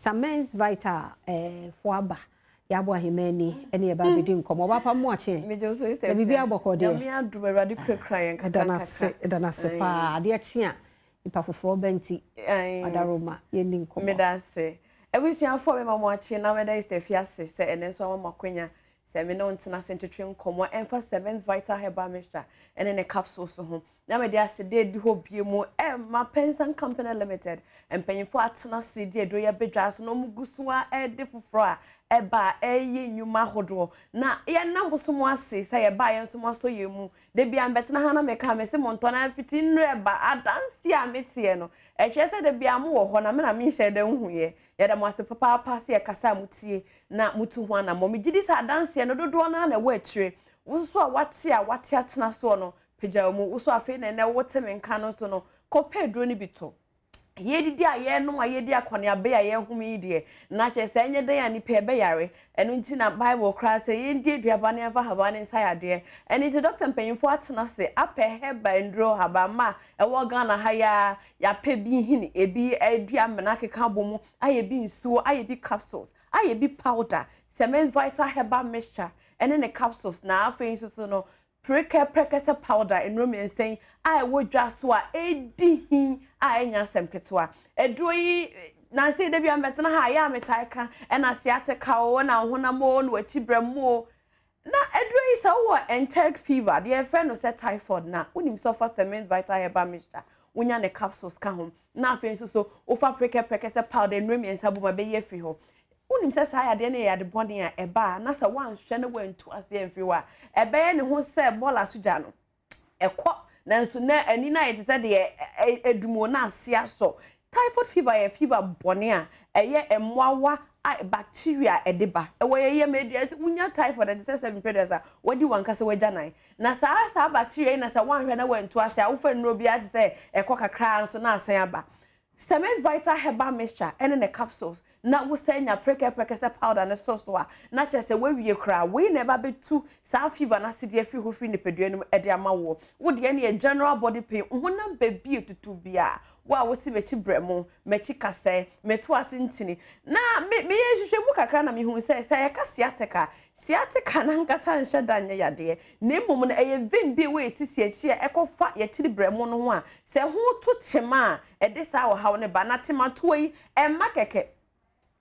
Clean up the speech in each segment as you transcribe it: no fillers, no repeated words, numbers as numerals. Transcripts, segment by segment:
Samens Vital foɔ aba. Yɛabɔ ahemani ɛne yɛba abɛdi nkɔmmɔ. Ɔbaa pa mo akye. Megye wo so, sister. Na biribiara bɔkɔɔ deɛ? Nyame adom, Awurade kurakura yɛn kakra Ɛda n'ase, ɛda n'ase paa. Adeɛ kye a, nipa foforɔ bɛ nti. Adaroma, yɛnni nkɔmmɔ. Meda ase. Abusuafoɔ, mema mo akye na meda Esther fi ase sɛ ɛnɛ nso ama mo akwanya sɛ me ne wo ntena ase ntwetwe nkɔmmɔ ɛmfa Sevens Vital Herbal Mixture ɛne ne capsules ho. Na mede aseda edi hɔ bie mu ɛma Pensan Company Limited mpanyinfoɔ atena ase di aduro yɛ bedwa so na wɔn gu so a ɛde foforɔ a ɛba a ɛyɛ nnwuma ahodoɔ. Na yɛnam bosom ase sɛ yɛba yɛn nso mo asɔ yɛn mu. De bia mbɛtena ha na meka me se mo ntɔ na mfiti nnuro ɛba adanse a meteɛ no ɛkyerɛ sɛ de bia mo wɔ hɔ na me na menhyɛ da nhu yɛ. Yɛda mo ase papaapa sɛ yɛkasa a motie na motu ho anammɔ. Megye di sɛ adanseɛ no dodoɔ no ara na ɛwɔ akyire. Wo nso a wate a wate atena soɔ no, pagya wo mu. Wo nso afei na ɛnɛ wote me nka no nso no, kɔpɛ aduro no bi tɔ. Yɛdidi a yɛnom a yɛdi akɔneaba a yɛhome yi deɛ, na kyerɛ sɛ ɛnyɛ dɛn a nipa ɛbɛyare. Ɛno nti na Bible koraa sɛ yɛndi aduaba ne yɛmfa haban ne nsa yadeɛ. Ɛno nti dɔkta mpanyinfoɔ atena ase apɛ herbal nduro habamma a ɛwɔ Ghana ha yi a yɛapɛ bi nhini, ebi adua mmena akeka abɔ mu, ayɛ bi nsuo, ayɛ bi capsules, ayɛ bi powder, Semens Vital Herbal Mixture ɛne ne capsules, na afei nso so no Prekɛ Prɛkɛsɛ powder. Nnuro mmiɛnsa yi a ɛwɔ dwa so a ɛdi hin a ɛnya asɛm ketewa. Aduro yi nansi da bi a mbɛtena ha a yɛ a metae ka ɛna sciatica o, na honam o, na wakyi brɛ mu o. Na aduro yi, sɛ wowɔ enteric fever deɛ yɛfrɛ no sɛ typhoid na wonim sɛ ɔfa Semens Vital Herbal Mixture, wonya ne capsules ka ho, na afei nso so wofa Prekɛ Prɛkɛsɛ powder, nnuro mmiɛnsa bom a bɛyi afiri hɔ. Wonim sɛ saa yadeɛ no yɛ yade bɔne a ɛba a na sɛ woanhwɛ no woantu aseɛ amfiri hɔ a, ɛbɛyɛ ne ho sɛ bɔɔla so gya no ɛkɔ, nanso na ani no ayɛ te sɛ deɛ edumo na ase asɔ. Typhoid fever yɛ fever bɔne a ɛyɛ mmoawa a bacteria ɛde ba ɛwɔ yɛ yam aduane. Sɛ wonya typhoid, ɛte sɛ seven periods a wadi wankasa wagya nan na saa bacteria yi na sɛ woanhwɛ na woantu ase a, wofa nnuro bi ate sɛ ɛkɔ kakra nso na asan aba. Cement Vital Herbal Mixture ɛne ne capsules na wosɛ nya Prɛkɛ Prɛkɛsɛ powder ne so so a, na kyerɛ sɛ woawie koraa. Wei na ɛba bɛtu saa fever no ase deɛ afiri hɔ firi nipadua no mu ɛde ama woɔ. Wo deɛ ne yɛ general body pain, honam baabi etutu bia, wo a wosi m'akyi brɛ mu, m'akyi kasɛe, meto ase ntini. Na me meyɛ nhwehwɛmu kakra na mehu sɛ sɛ yɛka sciatica, sciatica nankasa nhyɛ da nyɛ yadeɛ, na mmom no ɛyɛ vein bi a ɛwɔ yɛ sisi akyi a ɛkɔfa yɛkyiri brɛ mu no ho a sɛ ho to kyema a ɛde saa ɔhaw no ba. Na tematoa yi ɛmma kɛkɛ.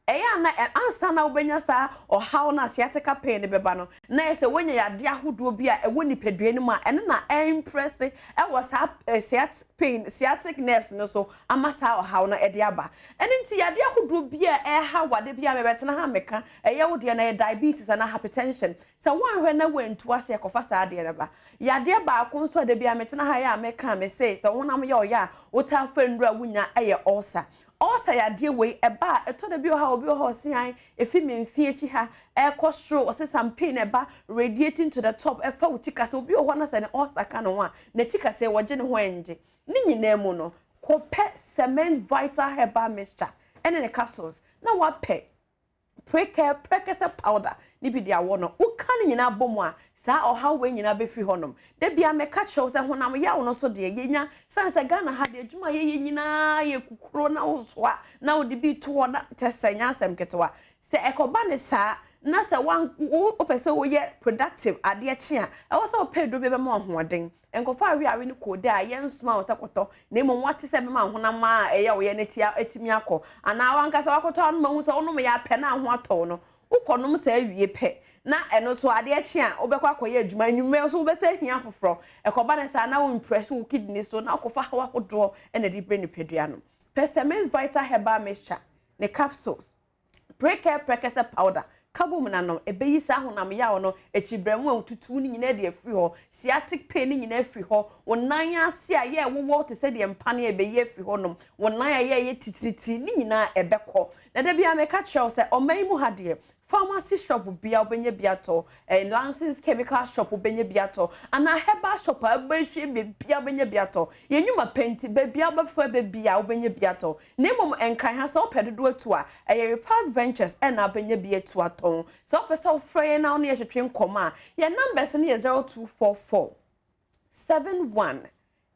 Ɛyɛ ana ansa na wobɛnya saa ɔhaw no a sciatica pain no bɛba no, na ɛyɛ sɛ woanya yadeɛ ahodoɔ bi a ɛwɔ nipadua no mu a ɛno na ɛmprɛse ɛwɔ saa sciatic pain, sciatic nerves no so ama saa ɔhaw no ɛde aba. Ɛno nti yadeɛ ahodoɔ bi a ɛha wade bi a mɛbɛtena ha mɛka ɛyɛ wo deɛ na ɛyɛ diabetes anaa hypertension, sɛ woanhwɛ na woantu ase ɛkɔfa saa adeɛ no ba. Yadeɛ baako nso a da bi a metena ha yɛ a mɛka me se sɛ honam yɛ ɔyɛ a wotaa fa nnuro a wonya ɛyɛ ulcer. Ulcer yadeɛ wei ɛba a, ɛtɔ da bi wɔ ha, obi wɔ hɔ ɔse an efi me mfe akyi ha ɛkɔ soro, ɔse some pain ɛba radiating to the top, ɛfa wo ti kasa. Obi wɔ hɔ na sɛ ne ulcer ka ne ho a, n'akyi kasa wɔgye ne ho ɛngye. Ne nyinaa mu no, kɔpɛ Cement Vital Herbal Mixture ɛne ne capsules na wapɛ Prekɛ Prɛkɛsɛ powder ne bi de awɔ no. Woka no nyinaa bɔ mu a, saa ɔhaw wei nyinaa bɛfiri hɔnom. Da bia mɛka kyerɛ wo sɛ honam yaw no so deɛ yɛnya sane sɛ Ghana ha deɛ adwuma a yɛyɛ nyinaa yɛ kukuro na wosoa na wode bi to hɔ na kyɛ sɛ nyɛ asɛm ketewa. Sɛ ɛkɔba ne saa na sɛ wopɛ sɛ woyɛ productive adeɛ kye a, ɛwɔ sɛ wopɛ aduro bi bɛma ahoɔden. Nkɔfa aweawe ne koode a yɛnsoma wo sɛ kɔtɔ, na mmom wate sɛ ɛbɛma honam a ɛyɛ wo yɛ no tia atumi akɔ, anaa wankasa wakɔtɔ anom ahu sɛ wonom yɛ apɛ na ho atɔ wo no, wokɔnom saa awie pɛ na ɛno nso adeɛ kye a wobɛkɔ akɔyɛ adwuma, anwummerɛ nso wobɛsɛ hia foforɔ. Ɛkɔba ne saa na wo impress wo kidney so na wokɔfa haw ahodoɔ ɛna de brɛ nipadua no. Pɛ Semens Vital Herbal Mixture ne capsules, Prekɛ Prɛkɛsɛ powder ka bom na nom. Ɛbɛyi saa honam yaw no, akyibrɛmu a wotutu no nyinaa de afiri hɔ, sciatic pain no nyinaa afiri hɔ, wo nan ase a yɛ wowɔ te sɛ deɛ mpane a ɛbɛyi afiri hɔ nom, wo nan a yɛ yɛ titiriti ne nyinaa ɛbɛkɔ. Na da biara meka kyerɛ wo sɛ ɔman yi mu ha deɛ, pharmacy shop bia wobɛnya bi atɔ, licensed chemical shop wobɛnya bi atɔ, anaa herbal shop a wobɛhwɛ baabi a wobɛnya bi atɔ. Yɛn nnwuma pɛ nti, baabi a wobɛfa baabi a wobɛnya bi atɔ. Na mmom Nkran ha, sɛ wopɛ dodoɔ atu a, ɛyɛ Repat Ventures ɛna wobɛnya bi atu atɔn. Sɛ wopɛ sɛ wofrɛ yɛn na wo ne yɛhwetwe nkɔmmɔ a, yɛn numbers no yɛ 0244 71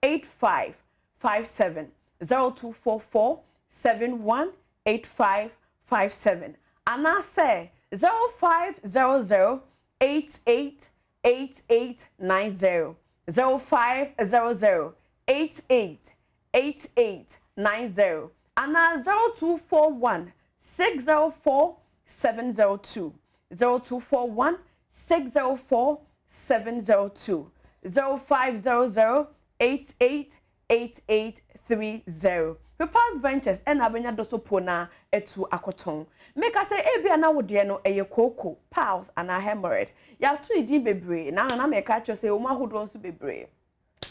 85 57, 0244 71 85. 57 anaasɛ 0500 88 88 90, 0500 88 88 90 anaa 0241 604 702, 0241 604 702, 0500 88 88 30. Repast Ventures ɛna abɛnya dɔso po na ɛtu akɔtɔn. Meka sɛ ebia na wo deɛ no ɛyɛ kooko, piles anaa hemorrhoid. Yɛato ne din bebree na na meka kyerɛ sɛ wɔn ahodoɔ nso bebree.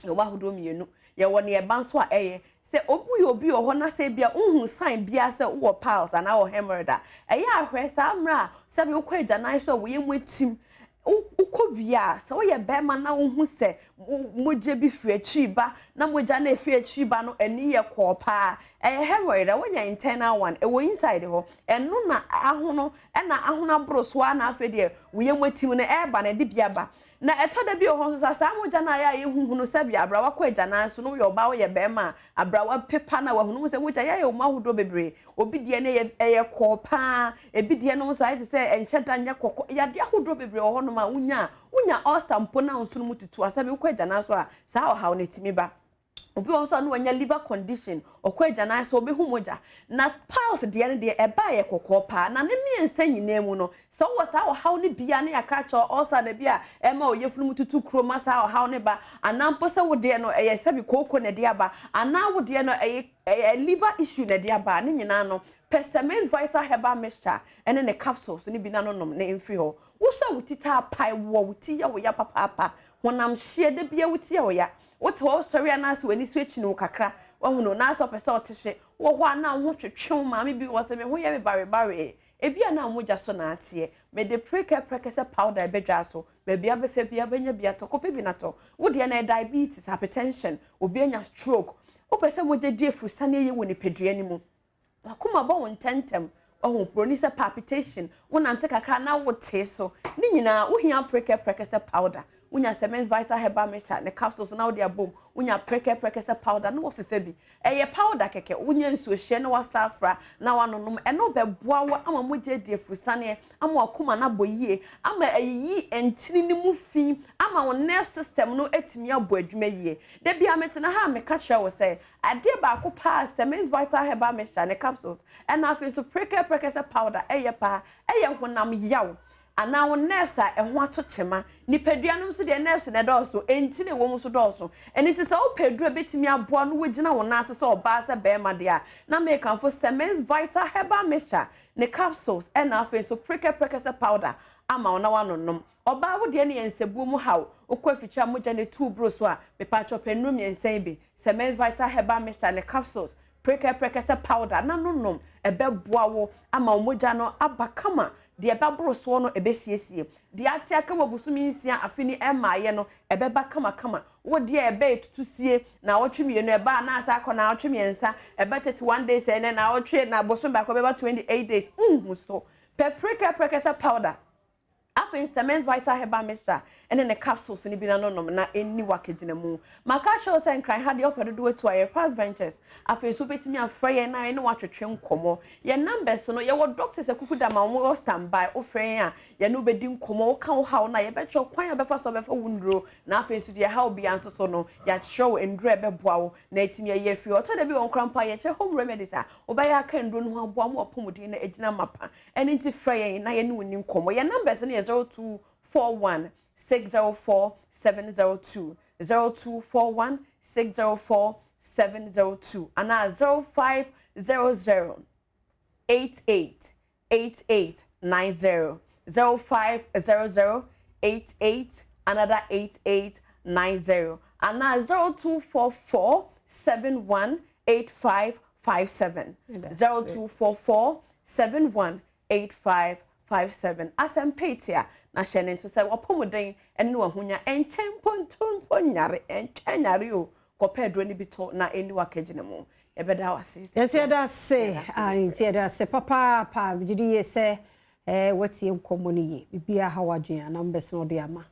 Yɛwɔ ahodoɔ mmienu. Yɛwɔ nea ɛba nso a ɛyɛ sɛ obi yɛ obi wɔ hɔ na sɛ ebia wohu sign biara sɛ wowɔ piles anaa wɔ hemorrhoid a, ɛyɛ ahwɛ saa mmerɛ a sɛbi wokɔ agyanan so a wɔyɛ mu atim, wokɔ wie a, sɛ woyɛ bɛrima na wohu sɛ mogya bi firi akyiri ba na mogya no efiri akyiri ba no ani yɛ kɔɔ paa, ɛyɛ hemorrhoid a wonya internal one ɛwɔ inside hɔ. Ɛno na ahono ɛna ahono aboro so a na afei deɛ woyɛ mu atim no ɛɛba na ɛde bi aba. Na ɛtɔ da bi wɔ hɔ nso sa saa mogya no a yɛ a yɛhuhu no, sɛbi abrawa kɔ agyanan so no, woyɛ ɔbaa, woyɛ bɛrima a, abrawa pepa na wahunu sɛ mogya yɛayɛ wɔn ahodoɔ bebree. Obi deɛ no ɛyɛ kɔɔ paa, ebi deɛ no nso ayɛ te sɛ ɛnkyɛ da nyɛ kɔkɔ. Yadeɛ ahodoɔ bebree wɔ hɔnom a wonya ulcer mpo na nso no mu tutu a, sɛbi wokɔ agyanan so a, saa ɔhaw no etimi ba. Obi wɔ nso a no wanya liver condition, ɔkɔ agyanan so obehu mogya. Na piles deɛ no deɛ ɛba yɛ kɔkɔɔ paa. Na ne mmiɛnsa nyinaa mu no, sɛ wowɔ saa ɔhaw no bia ne yɛaka kyerɛ ulcer na bi a ɛma ɔyɛfunu mu tutu kuroma saa ɔhaw no ba, anaa mpo sɛ wo deɛ no ɛyɛ sɛbi kooko na ɛde aba, anaa wo deɛ no ɛyɛ liver issue na ɛde aba, ne nyinaa no pɛ Cement Vital Herbal Mixture ɛne ne capsules ne bi na no nom ne mfiri hɔ. Wosɔ wo ti taa pae wɔ wo ti yɛ wo ya papaapa, honam hyeɛ da bia wo ti yɛ wo ya, wote hɔ wosɔre anaasɛ w'ani so akyi no kakra wahunu naasɛ ɔpɛ sɛ ɔte hwe wɔ hɔ a na wo ho twetwe wo. Maame bi wɔ sɛ me ho yɛ me barebare, ebi a na mogya so na ateɛ. Mede preka sɛ powder ɛbɛdwa so baabi abɛfɛ bi abɛnya bi atɔ, kɔpɛ bi natɔ. Wo deɛ na diabetes, hypertension, obi anya stroke, wopɛ sɛ mogya di afurusane yɛ wɔ nipadua no mu, wakoma bɔ wo ntɛntɛm, ɔho broni sɛ palpitation, wonante kakra na wote so, ne nyinaa wohia preka sɛ powder. Wonya Cement Vital Herbal Mixture ne capsules na wode abom, wonya preka sɛ powder na wɔfefɛ bi, ɛyɛ powder kɛkɛ, wonya nsuohyɛ na wasa afra na wanonom. Ɛno bɛboa wo ama mogya adi afurusaneɛ, ama wakoma no abɔ yie, ama ɛyiyi ntini no mu fi, ama wo nerve system no atumi abɔ adwuma yie. Da bia metena ha a meka kyerɛ wo sɛ adeɛ baako paa Cement Vital Herbal Mixture ne capsules ɛna afei nso preka sɛ powder ɛyɛ paa, ɛyɛ honam yaw anaa wo nerves a ɛho ato kyema. Nipadua no nso deɛ, nerves na ɛdɔɔso, enti na ɛwɔ mu nso dɔɔso. Ɛno nti sɛ wopɛ aduro a ɛbɛtumi aboa no wogyina wo nan ase sɛ ɔbaa sɛ bɛrima deɛ a, na mekamfo Cement Vital Herbal Mixture ne capsules ɛna afei nso preka sɛ powder ama wo na wanonom. Ɔbaa, wo deɛ no yɛ nsɛbuo mu haw, wokɔ afikyire a mogya ne tu boro so a, mepatwɔ pɛ nnuro mmiɛnsa yi bi: Cement Vital Herbal Mixture ne capsules, preka sɛ powder na nonom. Ɛbɛboa wo ama wo mogya no aba kama, deɛ ɛbɛboro soɔ no ɛbɛsiesie, deɛ ate aka wɔ bosome 6 afe ni ɛmaayɛ no ɛbɛba kamakama. Wo deɛ ɛbɛyɛ tutu sie na awɔtwe 2 ɛba anaasɛ akɔ na awɔtwe 3 ɛbɛ 31 days, ɛnɛ na awɔtwe na bosome baako ɛbɛba 28 days nhu so. Pɛ preka sɛ powder, afei Cement Vital Herbal Mixture ɛne ne capsules no bi na nonom na ɛnni wakagyina mu. Maka kyerɛw sɛ Nkran ha deɛ, ɔpɛ dodoɔ atu a yɛ Fast Ventures. Afei nso wobɛtumi afrɛ yɛn na yɛne watwetwe nkɔmmɔ. Yɛn numbers no, yɛwɔ doctors akuku da ma wɔn wɔ standby. Wofrɛ yɛn a, yɛne wobɛdi nkɔmmɔ, woka wo haw no a, yɛbɛkyerɛw kwan a bɛfa so bɛfa wo nnuro, na afei nso deɛ ɛhaw bia nso so no, yɛakyerɛw nnuro a ɛbɛboa wo na ɛtumi ɛyɛ afiri. Ɔtɔ da bi wɔ nkora mpo a, yɛkyerɛ home remedies a wobɛyɛ aka nnuro no ho aboa ma wapɔmuden no agyina mapa. Ɛno nti frɛ yɛn na yɛne wo ni nkɔmmɔ. Yɛn numbers no yɛ 0241 604 702, 0241 604 702 anaa 0500 88 88 90, 0500 88 another 88 90 anaa 0244 71 85 57, 0244 71 85 57. Asɛm pɛɛti a na hyɛ ne nso sɛ wapɔmuden ne wahonya ɛnkyɛn mpontompo nyare, ɛnkyɛn nyare o. Kɔpɛ aduro no bi tɔ na ɛni wakagyina mu. Yɛbɛda wase. Yɛsɛ yɛda ase, nti yɛda ase papaapa. Gyidi yie sɛ watie nkɔmmɔ no yie. Biribiara ha wadwene a, numbers no ɔde ama.